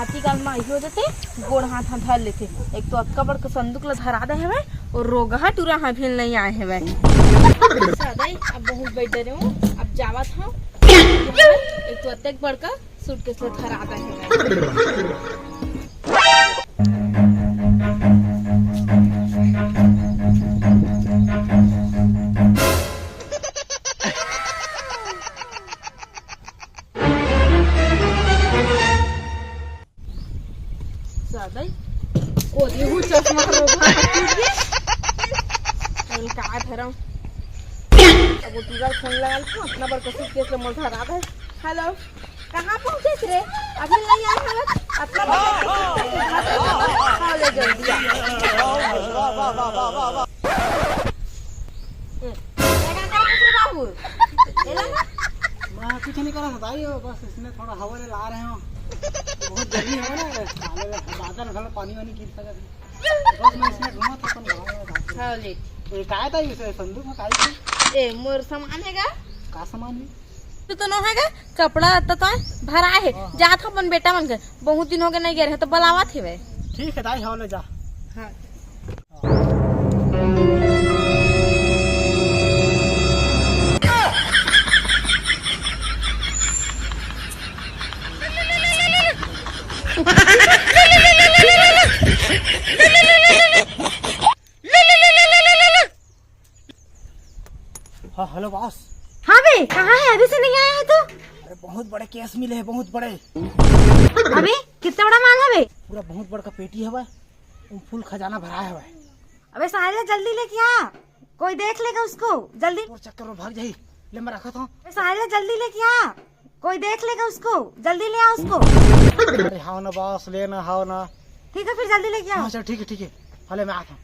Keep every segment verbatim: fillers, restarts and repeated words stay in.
ती काल माई हो जाते, गोड़ हाथ हाथ धर लेते। एक तो अतका बड़का संदूक ला धरा दे हवे, और रोगहा टूरा हा भी नहीं आए हवे। अच्छा दाई, अब बहुत बैठ डरे हूँ, अब जावत हूँ। एक तो अतेक बड़का सूटकेस ला धरा दे हवे। सादा ही। ओ, देखो, चश्मा रोगहा टूट गया। इनका आ धरम। अब वो टूरा फोन लगा लो, अपना बर कसूर केस ला मोर घर आ गए। हेलो, कहाँ पहुँचे रे? अभी नहीं आए हम। अपना बर कसूर केस ला मोर घर आ गए। हाँ, ले जल्दी आ। ए, क्या कर रहा है बाबू? ये लगा? मैं कुछ नहीं कर रहा था, ये बस इसने थोड़ा हवा ले ला रहे हो। बहुत गर्मी है ना, साले बादल घलो पानी वानी गिर सकत है। बस मैं इसमें घूमा था, अपन गाँव में था। हाँ, ले। तो ये काय था, इसे संदूक में काय था? ए, मोर सामान है का? का सामान है? तू तो नो है का? कपड़ा तो, तो भरा है। हाँ, हाँ। जा तो अपन बेटा मन के, बहुत दिन हो गए नहीं गए रहे, तो बुलावा थे वे। ठीक है दाई, हाँ, ले जा। हाँ। हाँ, हेलो बॉस। हाँ बे, कहाँ है? अभी से नहीं आया है तू। अरे, बहुत बड़े केस मिले हैं, बहुत बड़े। अबे, कितना बड़ा माल है बे? पूरा बहुत बड़का पेटी है बे, वो फुल खजाना भरा है बे। अबे साले, जल्दी लेके आ, कोई देख लेगा उसको। जल्दी। और चक्कर में भाग जाई, ले मैं रखा था। अबे साले, जल्दी लेके आ, कोई देख लेगा उसको। जल्दी ले आ उसको। अरे हाँ ना बॉस, ले ना, हाँ ना। ठीक है, फिर जल्दी लेके आ। हाँ, चल, ठीक है, ठीक है, हाँ, ले मैं आता हूँ।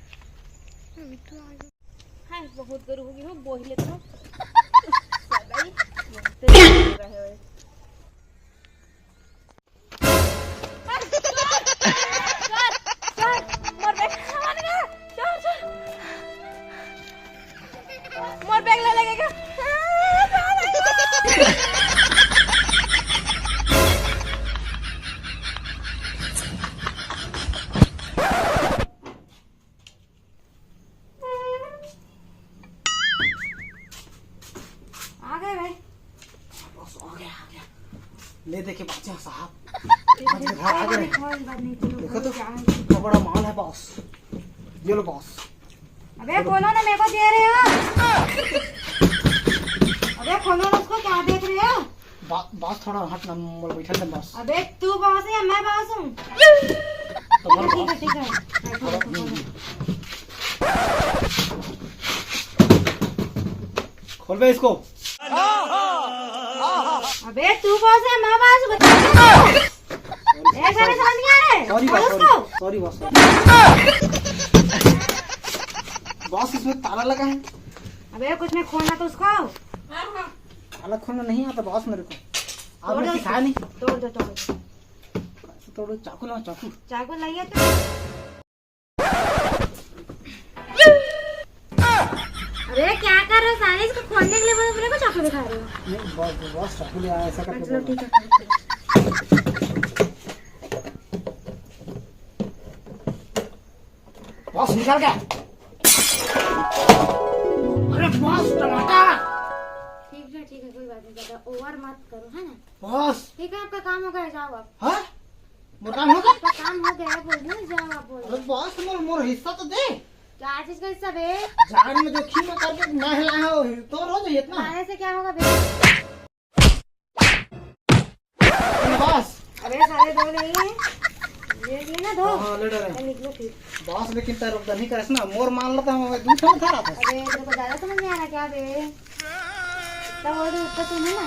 हाँ, बहुत गरु होगे हो, बोही लेथव। सदाई, बहुते गरु होगे हे। सर, सर, सर, मोर बैग हवा लगा। Sir, sir. मोर बैग ला लेगे का? आ गए भाई। बॉस, आ गया, आ गया। ले देखे बच्चा साहब। आज के घर आ गए। देखो तो, कितना बड़ा माल है बॉस। ये लो बॉस। अबे खोलो ना, मेरे को दे रहे हो। अबे खोलो ना उसको, क्या देख रहे हो? बा-, बॉस थोड़ा हट ना, मोर बैठल दे बॉस। अबे तू बॉस है या मैं बॉस हूँ? तो बोल ठीक है, बॉस। ठीक है। खोल बे इसको। अबे तू बॉस है, मैं बॉस हूँ, बता दे। ए, सारे समझ नहीं आ रहे। सॉरी बॉस, खोल सॉरी, उसको। Sorry boss, sorry. बॉस, इसमें ताला लगा है। अबे कुछ नहीं, खोलना तो उसको। ताला खोलना नहीं आता बॉस मेरे को। आपने सिखाया नहीं। तोड़ दो, तोड़ दो। तोड़ो, चाकू लाओ, चाकू। चाकू लाइए तो। अरे क्या कर रहे हो साले, इसको खोलने के लिए बोले, मेरे को चाकू दिखा रहे हो। नहीं बॉस, बॉस चाकू ले आया, ऐसा करके चलो बोला। ठीक है। बॉस निकल गया। अरे बॉस टमाटर। ठीक है, ठीक है, कोई बात नहीं, ज्यादा ओवर मत करो, है ना? बॉस। ठीक है, आपका काम हो गया, जाओ आप। हाँ? मोर काम हो गया? आपका काम हो गया, बोल रही हूँ, जाओ आप, बोल रही हूँ। अरे बॉस, मोर, मोर हिस्सा तो दे। क्या चीज का हिस्सा बे? जान में जोखिम में करके मैं हिलाया हूँ, तो रोज इतना। हिलाने से क्या होगा बे? बॉस। अरे साले दो नहीं है। ये लिए ना दो। हाँ, हाँ, ले डरे। ये निकलो फिर। बॉस, लेकिन तार नहीं करस ना, मोर मान लेता हूँ, मैं दूसरा उठा रहा था। अरे, तेरे को ज्यादा समझ में आ रहा क्या बे? तब वो तो ऊपर तुम है ना।